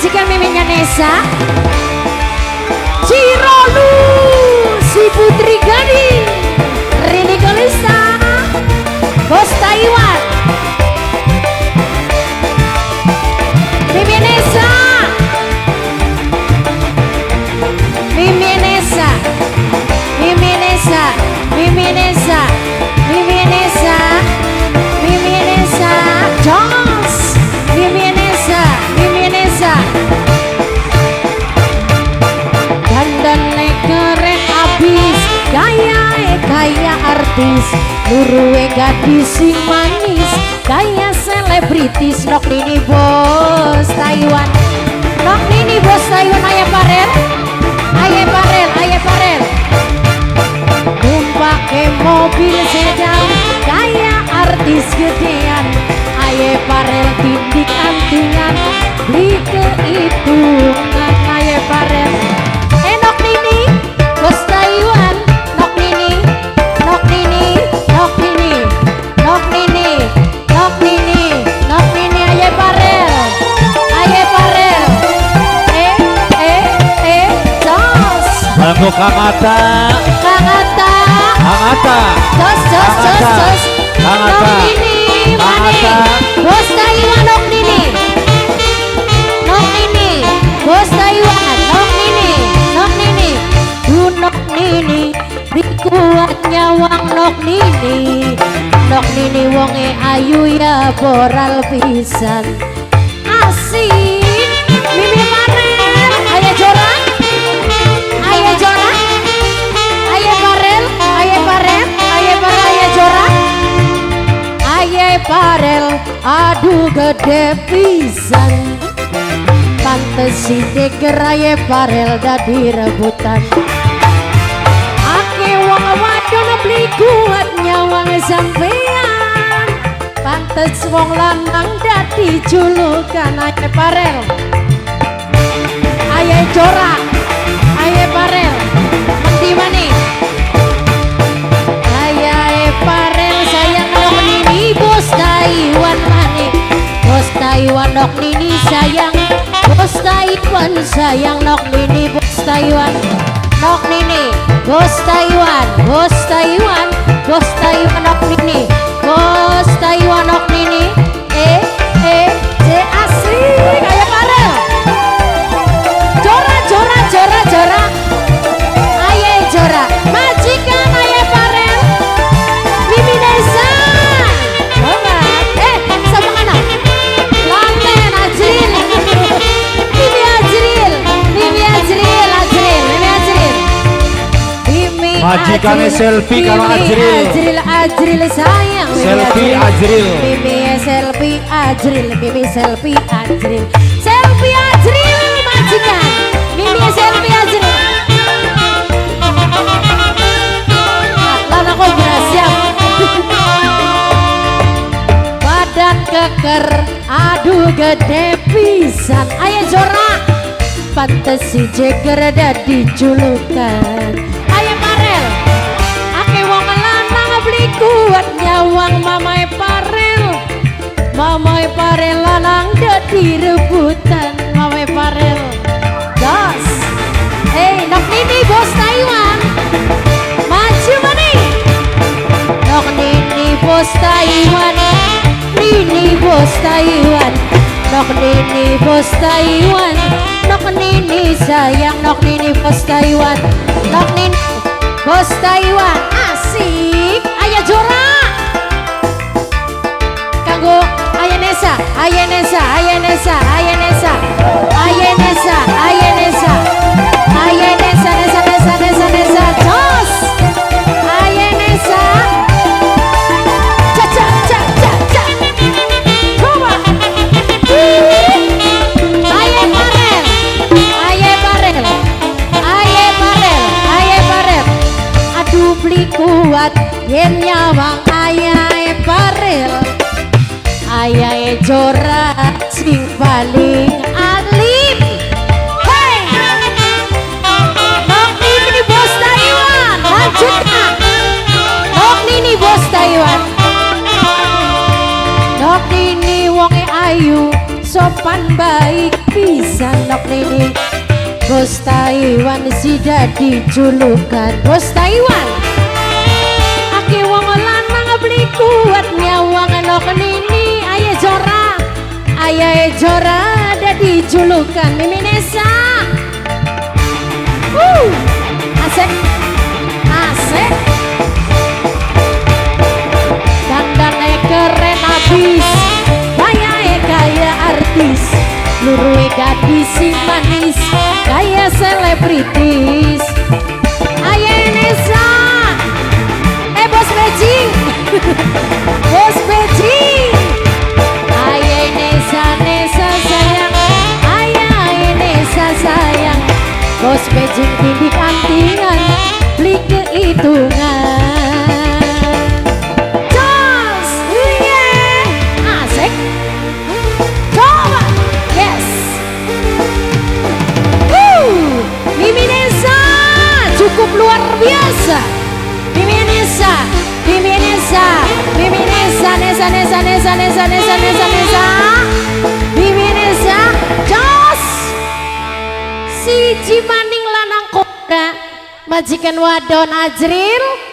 Majikan miminya Nesa Cirolu si Putri Gading Rini Kolisa Bos Taiwan Mimi Nesa Mimi Nesa Mimi Nesa Mimi Nesa Mimi Nesa Mimi Nesa Jones Mimi Nesa Mimi Nesa dandane keren abis gaya kaya artis luruwe gadis sing manis gaya selebritis nok nini bos Taiwan nok nini bos Taiwan ayah parel ayah parel ayah parel numpake mobil sedan gaya artis gedean aye parel tindik antingan beli kehitungan aye parel nok nini bos Taiwan nok nini nok nini nok nini nok nini nok nini nok nini aye parel eh jos Bangko Kang Ata Kang Ata Kang Ata jos jos jos jos Kang nok Ata nini Kang mane Ata bos Taiwan nok nini nok nini bos Taiwan nok nini nok nini du nok nini dikuat nyawang nok nini nok nini wonge ayu ya boral pisan asik Mimi Parel ayo jora ayo jora ayo Parel ayo Parel ayo Parel ayo jora ayo Parel aduh gede pisan pantes si deger aye Parel dadi rebutan ake wong wadon beli kuat nyawang sampean pantes wong lanang dadi julukan aye Parel aye jora aye Parel mendi mane aye Parel sayang nok nini bos Taiwan mane bos Taiwan nok nini sayang bos Taiwan sayang nok nini bos Taiwan nok nini bos Taiwan bos Taiwan bos Taiwan nok nini bos Taiwan nok nini eh eh C asik ayo Parel jora jora jora jora ayo jora majikan ayo Parel Mimi Nesa sama kanan Lanten Ajril Mimi Ajril Mimi Ajril Ajril Mimi Ajril Mimi Majikane Ajril, selfie karo Mimi Ajril. Ajril Ajril sayang Mimi Selfie Ajril. Mimi selfie Ajril Mimi selfie Ajril selfie Ajril majikan Mimi selfie Ajril lan aku siap badan keker aduh gede pisan ayo jora pantes si jeger dadi julukan ayo Parel ake wong lanang beli kuat nyawang mamae Parel mamae Parel lanang dadi rebutan mamae Parel gas nok nini bos Taiwan maju mane nok nini bos Taiwan nini bos Taiwan nok nini bos Taiwan nok nini sayang nok nini bos Taiwan nok nini bos Taiwan asik ayo jora kanggo ayo Nesa ayo Nesa ayo Nesa ayo Nesa ayo Nesa ayo Nesa ayo Nesa Nesa Nesa Nesa Nesa jos ayo Nesa ca ca ca ca ca coba ayo Parel ayo Parel ayo Parel ayo Parel aduh beli kuat yen nyawang ayae Parel ayae jora sing paling alim. Hey nok nini bos Taiwan lanjutkan nok nini bos Taiwan nok nini wonge ayu Sopan baik pisan nok nini. Bos Taiwan sida dijulukan Bos Taiwan. Aki wong lanang beli kuat nyawang nok nini. Aye Jora, aye Jora dadi julukan Mimi Nesa. Asik, asik. Dandane keren abis, kayak kaya artis, luruhe gadis sing manis, kayak selebritis. Aye Nesa, eh bos Beijing, bos Beijing. Aye Nesa, Nesa sayang, aye Nesa sayang. Bos Beijing tindik antingan, beli kehitungan. Jos, yeah, asik. Coba, yes. Woo, Mimi Nesa cukup luar biasa. Mimi Nesa, Mimi Nesa, Mimi Nesa, Nesa, Nesa, Nesa, Nesa, Nesa, Nesa, Nesa. Mimi Nesa, jos. Siji maning lanang kobra, majikan wadon Ajril.